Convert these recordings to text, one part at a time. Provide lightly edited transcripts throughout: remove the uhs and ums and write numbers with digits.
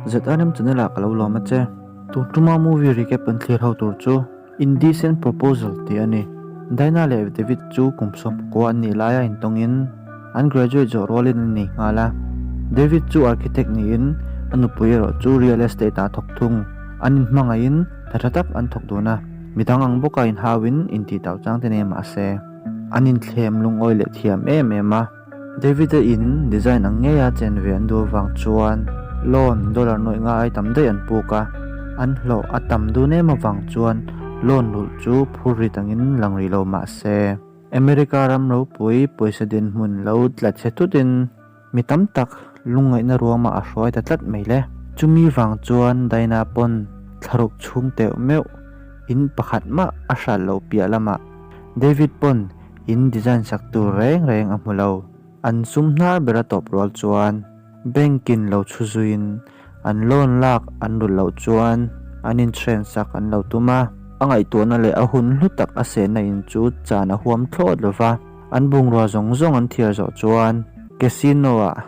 ZRM channel ah ka lo lawm a che. Tun tuma movie recap an thlir ho tur chu Indecent Proposal tih a ni. Dinah leh David chu kum 19 an nih laia intawngin an graduate zawh rualin an nei nghal a. David chu architect niin a nupui erawh chu real estate ah a thawk thung. An inhmangaihin tha tha tak an thawk dun a. Midang ang bawka inhauin intih tauh chang te nei mahse an inthlem lungawi leh thiam em em a. David-a in design ang ngeia chen ve an duh avang chuan loan dollar nuaih nga ai tam daih an puk a, an hlawh a tam dun em avang chuan loan rulh chu phur rit angin lang rih lo mah se. America ram ropui pawisa dinhmun lo tla chhe thutin mi tam tak lungngaihna ruamah a hruai ta tlat mai le. Chumi vang chuan Dinah pawn thlaruk chhung teuh meuh in pakhat mah a hral lo piah lamah David pawn In design sak tur reng reng a hmu lo. An sum hnar ber a tawp rual chuan bank in lo chhu zuiin an loan lak an rulh loh chuan an inhren sak an lo tum a. A ngaihtuahna leh a hun hlu tak a sehna in chu chan a huam thlawt lo va. An bungrua zawng zawng an thiar zawh chuan casino ah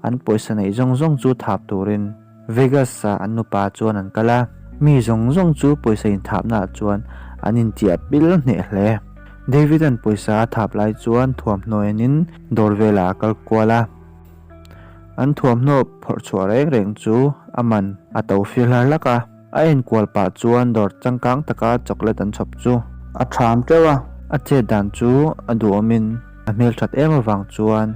an pawisa neih zawng zawng chu thap turin Vegas ah an nupa chuan an kal a, mi zawng zawng chu pawisa inthapna ah chuan an inchiah pil hneh hle. David an pawisa a thap lai chuan thuamhnaw enin dawr velah a kal kual a, an thuamhnaw phawrh chhuah reng reng chu a man a to fir hlar hlak a, a enkual pah chuan dawr changkang taka chocolate an chhawp chu a tham teuh a, a chet dan chu a duhawmin a hmelthat em avang chuan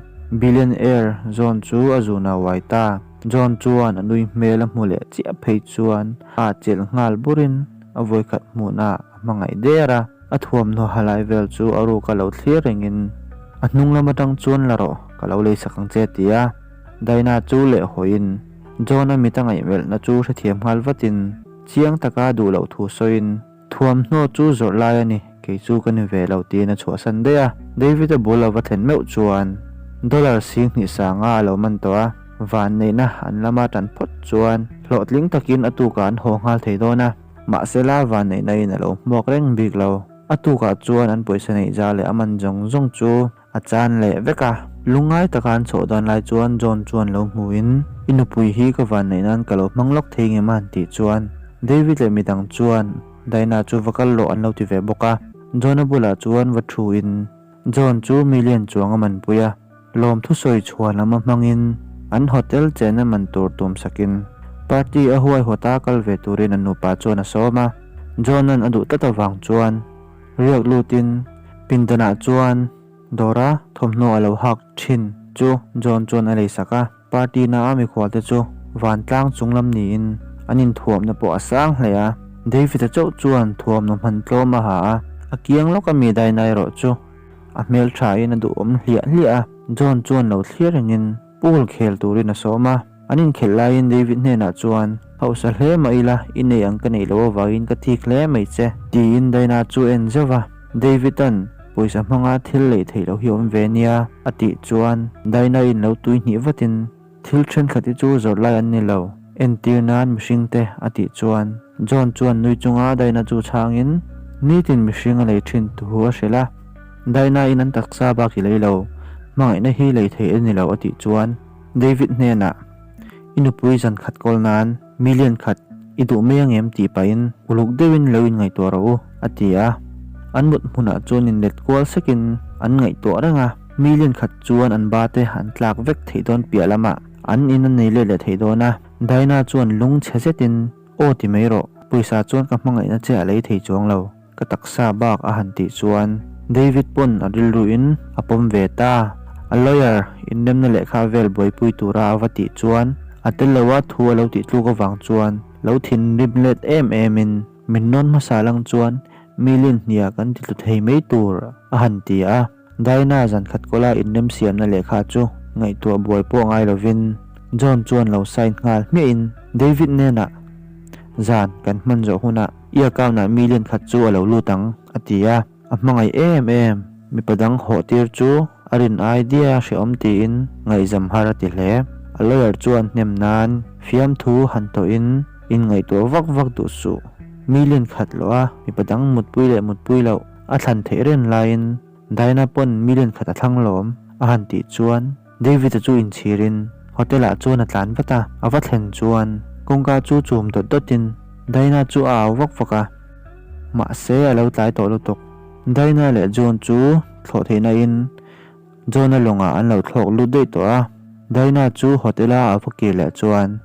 billionaire John chu a zun a uai ta. John chuan a nui hmel a hmu leh chiah phei chuan a chelh nghal burin a vawikhat hmuhna a hmangaih der a, a thuamhnaw ha lai vel chu a ruk a lo thlir rengin a hnung lam atang chuan la rawh ka lo leisak ang che ti a, Dinah chu leh hawiin John a mit a ngaihmelhna chu hrethiam nghal vatin chiang taka duh loh thu sawiin thuamhnaw chu zawrh lai a ni kei chu ka ni ve lo tiin a chhuahsan daih a, David a bul a va thlen meuh chuan dollar 2000 sanga a lo man tawh a, vanneihna an lama tan phawt chuan hlawhtling takin a tukah an haw nghal thei dawn a, mahsela vanneihna in a lo hmuak reng bik lo. A tukah chuan an pawisa neih za leh a man zawng zawng chu a chan leh vek a. Lungngai taka an chhoh dan lai chuan John chuan lo hmuhin, I nupui hi ka vanneih nan ka lo hmang lawk thei ngem a han tih chuan David leh midang chuan Dinah chu va kal lawh an lo ti ve bawk a. John-a bulah chuan va thuin John chu million chuang a manpui a, lawm thusawi chhuan lam a hmangin an hotel chenna man tur tum sakin party a huaihawta kal ve turin an nupa chuan a sawm a. John-a'n a duh tlat avang chuan Riak lutin pindanah chuan dawra thawmhnaw a lo hak thin chu John chuan a leisak a, party na a mikhualte chu vantlang chunglam niin an inthuamna pawh a sang hle a, David-a chauh chuan thuamhnaw hman tlawm a ha a, a kiang lawk a mi daina erawh chu a hmelthain a duhawm hliah hliah a, John chuan lo thlir rengin pool khel turin a sawm a. An inkhelh laiin David hnenah chuan, Hausa hle mah ila, i nei ang ka neih loh avangin ka thik hle mai che, tiin Dinah chu a en zeuh va. David-a'n, Pawisa hmanga thil lei theih loh hi awm ve nia, a tih chuan Dinah-in lo tui hnih vatin, Thil thenkhat hi chu zawrh lai an ni lo, entir nan mihringte, a tih chuan John chuan nui chunga Dinah chu chhangin, Nitin mihring a lei thin thu a hrilh a, Dinah-in an taksa bak i lei lo, hmangaihna hi lei theih a ni lo, a tih chuan. David hnenah, I nupui zan khat kawl nan million khat i duh mai angem tih pahin uluk deuhin lo inngaihtuah rawh u, a ti a. An mut hmunah chuan inlet kual sekin an ngaihtuah reng a, million khat chuan an ba te an tlak vek theih dawn piah lamah an in a nei let leh theih dawn a. Dinah chuan lung chhe zetin, Aw ti mai rawh, pawisa chuan ka hmangaihna che a lei thei chuang lo, Ka taksa bak a han tih chuan David pawn a rilruin a pawm ve ta. A lawyer inremna lehkha vel buaipui tura a va tih chuan a tel loa thu a lo tih tluk avang chuan lo thinrim let em emin min rawn hmasa lang chuan million hniah kan ti tlu thei mai tur a han ti a. Dinah zan khat kawla inremsiamna lehkha chu ngaihtuah buai pawh ngai lovin John chuan lo sign nghal hmiahin David hnenah zan kan hman zawh hunah I account ah million khat chu a lo lut ang, a ti a. A hmangaih em em. Mipa dang hawh tir chu a rin idea hrehawm tiin ngaihzam har a ti hle. A lawyer chuan hnem nan fiamthu han tawhin inngaihtuah vak vak duh suh. Million khat loh a mipa dang mutpui leh mutpui loh a thlan theih reng laiin Dinah pawn million khat a thlang lawm, a han tih chuan David-a chu inchhirin. Hotel ah chuan a tlan vat a, a va thlen chuan kawngka chu chum dawt dawt in Dinah chu a au vak vak a, mahse a lo tlai tawh lutuk. Dinah leh John chu thlawh theihna in John-a lawngah an lo thlawk lut daih tawh a, Dinah chu hotel a a va kir leh chuan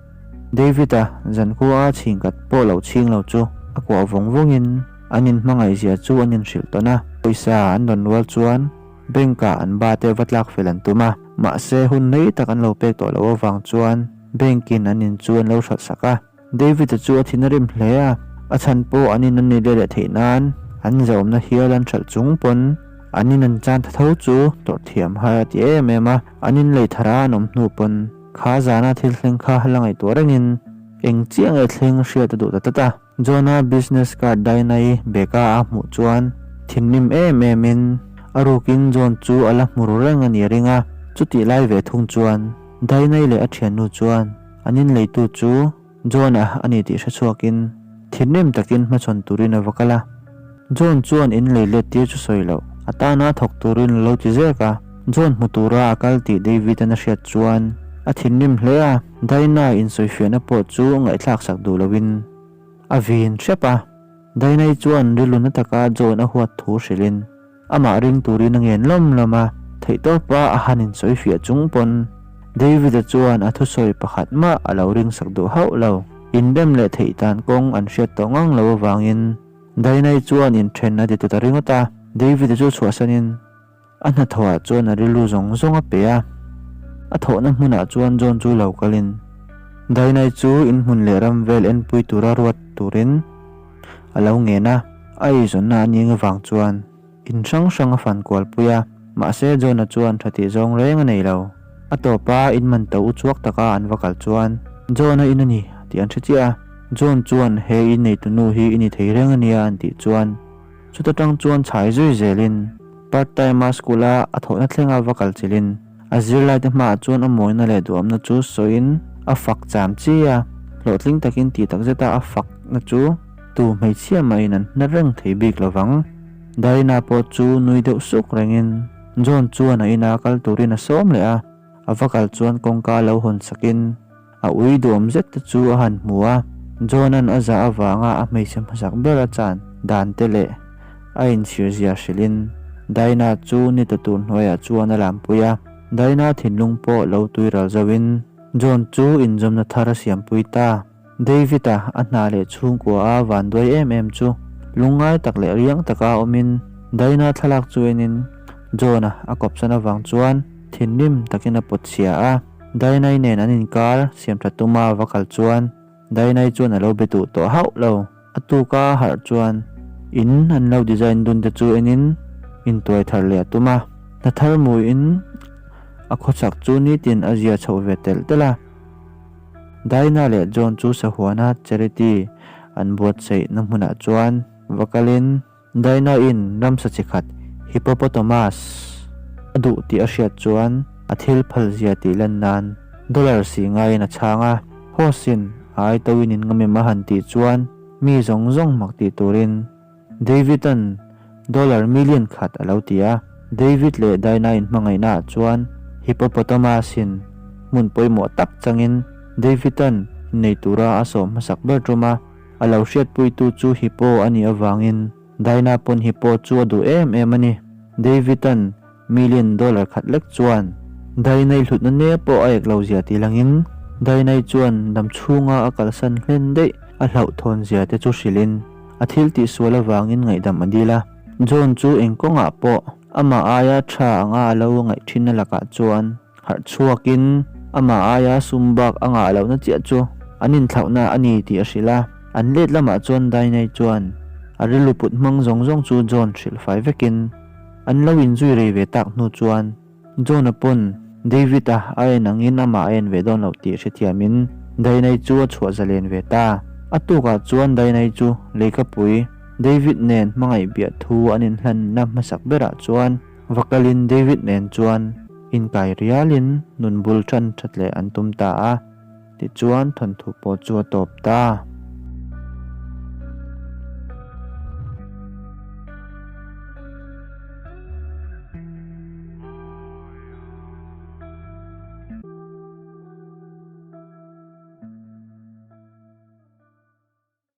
David-a zankhua a chhingkat pawh lo chhing lo chu a kuah vawng vawng in an inhmangaih zia chu an inhrilh tawn a, pawisa an rawn rual chuan Bank ah an ba te va tlak fel an tum a, mahse hun rei tak an lo pek tawh loh avang chuan bank in an in chu an lo hralh sak a. David-a chu a thin a rim hle a, a chhan pawh an in an nei leh leh theih nan an zahawmna hial an hralh chung pawn an in an chan tha tho chu tawrh thiam har a ti em em a, an in lei thar a an awm hnu pawn kha zana thil thleng kha la ngaihtuah rengin eng chiah nge thleng hriat a duh ta tlat a. John-a business card Dinah-i bag-a a hmuh chuan thinrim em em in a rukin John chu a la hmu ru reng a ni a ring a. Chutih lai ve thung chuan Dinah-i leh a thiannu chuan an inleitu chu John-a a ni tih hre chhuakin thinrim takin hmachhawn turin a va kal a. John chuan inlei let tir chu sawi loh a tana thawk turin a lo ti zek a. John hmu tura a kal tih David-an a hriat chuan a thinrim hle a. Dinah insawifiahna pawh chu ngaihthlak sak duh loin a vin hrep a. Dinah-i chuan rilru na taka John a huat thu hrilhin amah ring turin a ngen lawm lawm a. Theihtawpa a han insawifiah chung pawn David-a chuan a thusawi pakhat mah a lo ring sak duh hauh lo. Inrem leh theih dan kawng an hriat tawh ngang lo avangin Dinah-i chuan inthen a ti ta ringawt a. David-a chu chhuahsanin A hnathawhah chuan a rilru zawng zawng a pe a, a thawhna hmunah chuan John chu lo kalin Dainai chu inhmun leh ram vel enpui tura ruat turin a lo ngen a, a eizawnna a ning avang chuan in hrang hrang a fan kualpui a, mahse John-a chuan tha tih zawng reng a nei lo. A tawpa in man to uchuak taka an va kal chuan John-a in a ni tih an hre chiah a, John chuan he in neitunu hi i ni thei reng a nia an tih chuan Chuta tang chuan chhai zui zelin part time a school a a thawhna thlenga va kal chilhin a zirlaite hmaah chuan a mawina leh duhamna chu sawiin a fak cham chi a, hlawhtling takin tih tak zeta a fakna chu tu hmeichhia mahin an hna reng thei bik lovang. Darina pawh chu nui deuh suk rengin John chuan a ina kal turin a sawm leh a, a va kal chuan kawngka lo hawn sakin A ui duam zet te chu a han hmu a, John-a'n a zah avanga a hmeichhe hmasak ber a chan dan te leh a inchhir zia hrilhin Dinah chu ni ta tur hnuaiah chuan a lampui a. Dinah thinlung pawh lo tui ral zoin John chu inzawmna thar a siampui ta. David-a a hna leh chhungkua a vanduai em em chu lungngai tak leh riang taka awmin Dinah thlalak chu enin John-a a kawpsan avang chuan thinrim takin a pawt chhia a. Dainai nen an inkar siam tha tuma va kal chuan Dainai chuan a lo be duh tawh hauh lo. A tuka a harh chuan in an lo design dun te chu enin intuai thar leh a tum a. Hna thar muiin a khawchhak chu nitin a zia chhoh ve telh telh a. Daina leh John chu sahuana charity an buatsaihna hmunah chuan va kalin Dinah-in ramsa chi khat hippopotamus a duh tih a hriat chuan a thil phal zia tih lan nan dollar si ngaiin a chhang a. Host-in a aitawin in ngam em a han tih chuan mi zawng zawng mak tih turin David-a'n dollar million khat a lo ti a. David leh Dinah inhmangaihnaah chuan hippopotamus-in hmun pawimawh tak changin David-a'n innei tura a sawm hmasak ber tum a. A lo hriatpuitu chu Hippo a nih avangin Dinah pawn Hippo chu a duh em em a ni. David-a'n million dollar khat lek chuan Dinah-i hlutna ne pawh a ek lo zia tih langin Dinah-i chuan dam chhunga a kalsan hlen daih a hlauhthawn zia te chu hrilhin a thil tihsual avangin ngaihdam a dil a. John chu eng kawngah pawh amah aia tha anga a lo ngaih thinna lakah chuan Harh chhuakin amah aia sum bak a ngah lohna chiah chu an inthlauhna a ni tih a hrilh a. An let lamah chuan Dainai chuan a rilru put hmang zawng zawng chu John hrilh fai vekin an lo inzui rei ve tak hnu chuan John-a pawn David-a a en angin amah a en ve dawn loh tih hrethiamin Dainai chu a chhuah zalen ve ta. A tukah chuan Dainai chu leikapui David nen hmangaih biah thu an inhlanna hmasak berah chuan va kalin David nen chuan Inkai rialin nun bul tan that leh an tum ta a, tichuan thawnthu pawh chu a tawp ta.